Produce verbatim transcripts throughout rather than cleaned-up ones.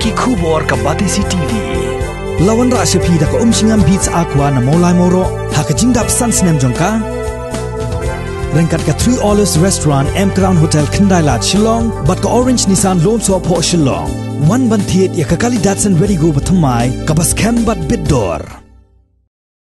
Ki khubor ka Batesi T V. La wanrah sha phi da ka Umshngam Beats Aqua na Mawlai Mawroh ha ka jingdap san snem jong ka. Ryngkat ka Three Olives Restaurant, M Crown Hotel, Khyndai Lad, Shillong, bad ka Orange Nissan Lone Soh Phoh Shillong. Wan ban thied ïa ka kali Datsun Redi-GO ba thymmai, kaba skhem bad bit dor.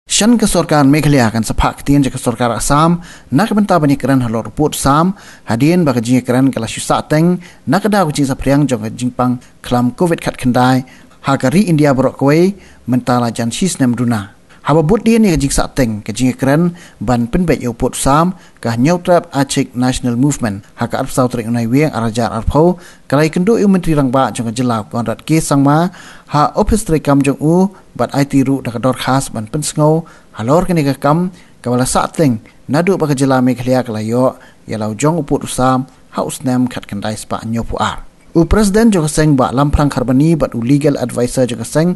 Shen ka sorkar Meghalaya kan sa phah ktien sha ka sorkar Assam na ka bynta ban ïakren halor u pud u sam, hadien ba ka jingïakren ka la shu sahteng na ka daw ka jingsaphriang jong ka jingpang khlam covid khatkhyndai ha ka ri India baroh kawei mynta la jan shi snem duna. Haba bud dien ïa ka jingsahteng ka jingïakren ban pynbeit ïa u pud u sam, ka Hynñiewtrep Achik National Movement ha ka arphew saw tarik u Naiwieng ar hajar arphew ka la ïakynduh ïa u Myntri Rangbah jong ka jylla Conrad K Sangma ha ophis treikam jong u bad aiti ruh da ka dorkhas ban pynsngew halor kane ka kam kaba la sahteng naduh ba ka jylla Meghalaya ka la ïoh ïa la u jong u pud u sam ha u snem khatkhyndai spah hynñiewphew ar. U President jong ka seng Bah Lamphrang Kharbani bad u Legal Advisor jong ka seng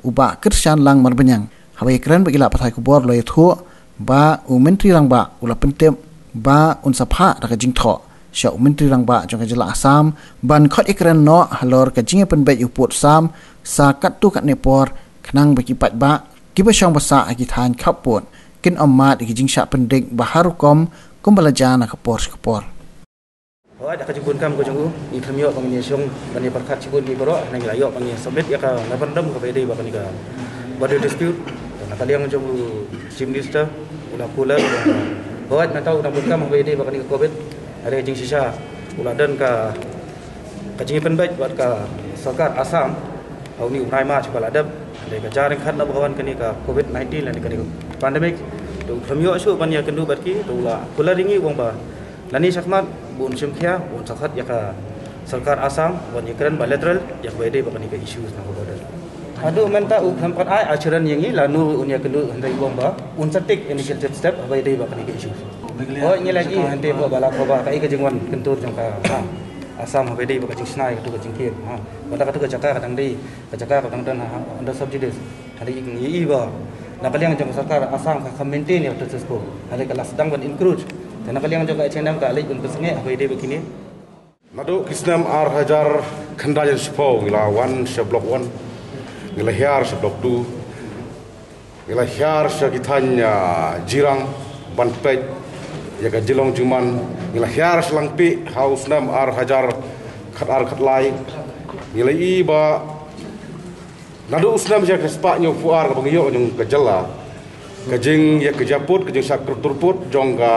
u Bah Kyrshanlang Marbaniang, haba ïakren bad ki lad pathai khubor la ïathuh ba u Myntri Rangbah u la pyntip ba un sa phah da ka jingthoh sha u Myntri Rangbah jong ka jylla Assam ban khot ïakren noh halor ka jingïapynbeit ïa u pud u sam sa katto katne por khnang ba ki paidbah kiba shong ba sah ha ki thaiñ khappud kin ym mad ïa ki jingshah pyndik ba har rukom kumba la jia na ka por sha ka por. Hooid, da ka jingpynkam ka jong u, ngi khlem ïoh ba ngin ïashong ban ïapyrkhat shibun ngi baroh, hynrei ngi la ïoh ba ngin submit ïa ka memorandum kaba ïadei bad kane ka border dispute. Na ka liang jong u Chief Minister u la kular. Hooid, mynta u dang pyndonkam kaba ïadei bad kane ka covid. Hynrei jingshisha u la don ka, ka jingpynbeit bad ka sorkar Assam ha une u bnai March ba la dep. Hynrei ka jia ryngkat na ba ka wan kane ka covid nineteen lane kane ka pandemic. To u khlem ïoh shuh ban ïakynduh bad ki, to u la kular ïa ngi u ong ba lane shakhmat bun shim khia bun sa khot ïa ka sorkar Assam ban ïakren bilateral ïa kaba ïadei bad kane ka issues na ka border. Haduh mynta u khlem pat ai assurance ïa ngi lano un ïakynduh, hynrei u ong ba un sa take initiative step kaba ïadei bad kane ka issues. Hooid, ngi la ïohi hangtei ba la khubor kaei ka jingwan kyntur jong ka, ha, Assam kaba ïadei bad ka jingshna ïa kato ka jingkiew, ha. Bad kata ka jaka ka dang dei ka jaka ka dang don ha, under sub judice. Hynrei ngi ïohi ba na ka liang jong ka sorkar Assam ka, ka maintain ïa ka status quo. Hynrei ka la sdang ban encroach. Te na ka liang jong ka H A N M ka leit ban pynsangeh kaba ïadei bad kine. Naduh ki snem ar hajar khyndai shiphew ngi la wan sha Block One, ngi la hiar sha Block Two, ngi la hiar sha ki thaiñ, ah, Jirang ban peit ïa ka jinglong jingman, ngi la hiar sha Langpih ha u snem ar hajar khatar khatlai. Ngi la ïohi ba naduh u snem shi hajar khatspah hynñiewphew ar kaba ngi ïoh jong ka jylla, ka jingïakajia pud, ka jingshah kyntur pud jong ka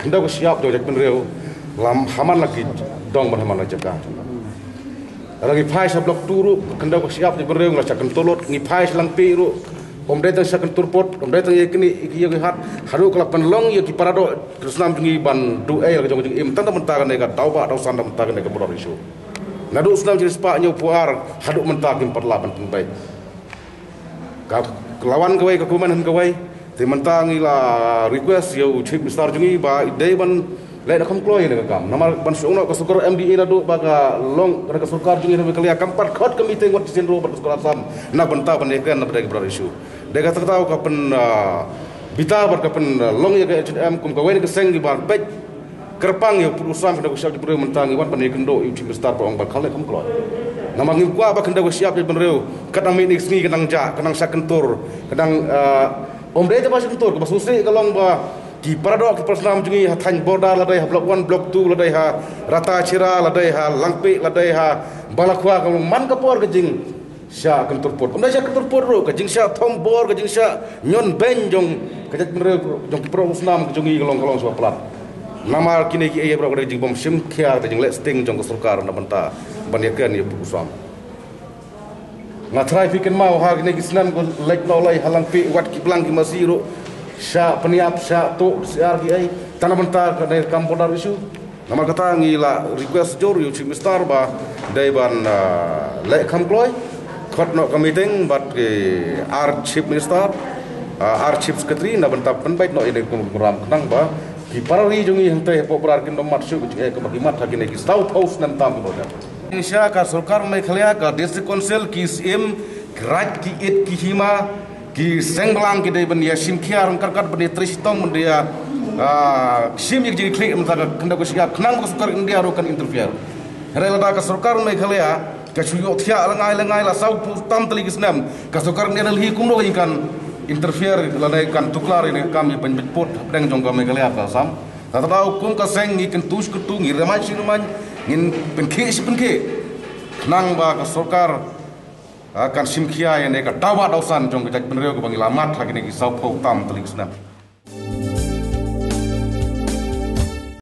khyndew ka shyiap jong ka jaitbynriew la haman la ki dong ban haman la jaka. Lada ngi phai sha Block Two ruh, ka khyndew ka shyiap jaitbynriew la shah kyntur lut, ngi phai sha Langpih ruh, ym dei tang shah kyntur pud, ym dei tang ïa kine ïa ki ïa ki hat, haduh ka la pynlong ïa ki paradoh ki snam jong ngi ban duh ei la ka jong ka jingim tang da mynta kane ka daw ba daw san da mynta kane ka border issue. Naduh u snem shi hajar khatspah hynñiewphew ar haduh mynta kim pat lah ban pynbeit. Ka, ka la wan kawei ka kumne kawei. Te mynta ngi la request ïa u Chief Minister jong ngi ba i dei ban leh na kham kloi ïa ka kam. Namar ban shu ong noh ka sorkar M D A naduh ba ka long ka sorkar jong ngi na Meghalaya kam pat khot ka meeting wat shisien ruh bad ka sorkar Assam na bynta ban ïakren na bynta ka border issue. Dei kata kata ka pyn, ah, bynta bad ka pyn, ah, long ïa ka H A N M kum kawei na ka seng kiba peit kyrpang ïa u pud u sam khyndew ka shyiap jaitbynriew mynta ngi wan ban ïakynduh ïa u Chief Minister ba ong ba kan leh kham kloi. Namar ngi kwah ba khyndew ka shyiap jaitbynriew kat nang mih na ka sngi ka nang jah, ka nang shah kyntur, ka nang, ah, ym dei tang ba shah kyntur, kaba sngewsih ka long ba ki paradoh ki parasnam jong ngi ha thaiñ border, la dei ha Block One, Block Two, la dei ha Ratacherra, la dei ha Langpih, la dei ha Balakhwa, ka long man ka por ka jing shah kyntur pud. Ym dei shah kyntur pud ruh, ka jingshah thombor, ka jingshah ñion beiñ jong ka jaitbynriew, jong ki para u snam jong ngi ka long, ka long shuwa palat. Namar kine kiei baroh ka dei ka jingbym shim khia, ka jingleh sting jong ka sorkar na bynta ban ïakren ïa u pud u sam. Nga tharai phi kynmaw ha kine ki snem ko leit noh lei ha Langpih wat ki blang ki masi ruh shah pynïap, shah tuh syiar kiei tang na bynta kane ka kam border issue. Namar kata ngi la request jur ïa u Chief Minister ba dei ban, ah, leh kham kloi, khot noh ka meeting bad ki ar Chief Minister, ah, ar Chief Secretary na bynta pynbeit noh ïa kane ka program khnang ba ki para ri jong ngi hangtei hapoh Berar kin ym mad shuh ka jingeh kaba ki mad ha kine ki saw phew snem tam ki ba dep. Shisha ka sorkar Meghalaya, ka District Council, ki syiem, ki raid, ki it, ki hima, ki seng blang ki dei ban ïa shim khia ryngkat ryngkat ban ïa trei shitom ban ïa, ah, shim ïa ka jingkyrkhu mynta ka khyndew ka shyiap khnang ba ka sorkar India ruh kan interfere. Hynrei lada ka sorkar Meghalaya Ka shu ïohthiah la ngai la ngai la saw phew tam tylli ki snem. Ka sorkar NLD kumno ka kan interfere lane kan tuklar ïa ka kam ïa pynbeit pud hapdeng jong ka Meghalaya ka Assam. Kata daw kum ka seng ngi kyntu shi kyntu, ngi rymai shi rymai, ngin pynkhih shi pynkhih. Khnang ba ka sorkar, ah, kan shim khia ïa ne ka dawa dawsan jong ka jaitbynriew kaba ngi la mad ha kine ki saw phew tam tylli ki snem.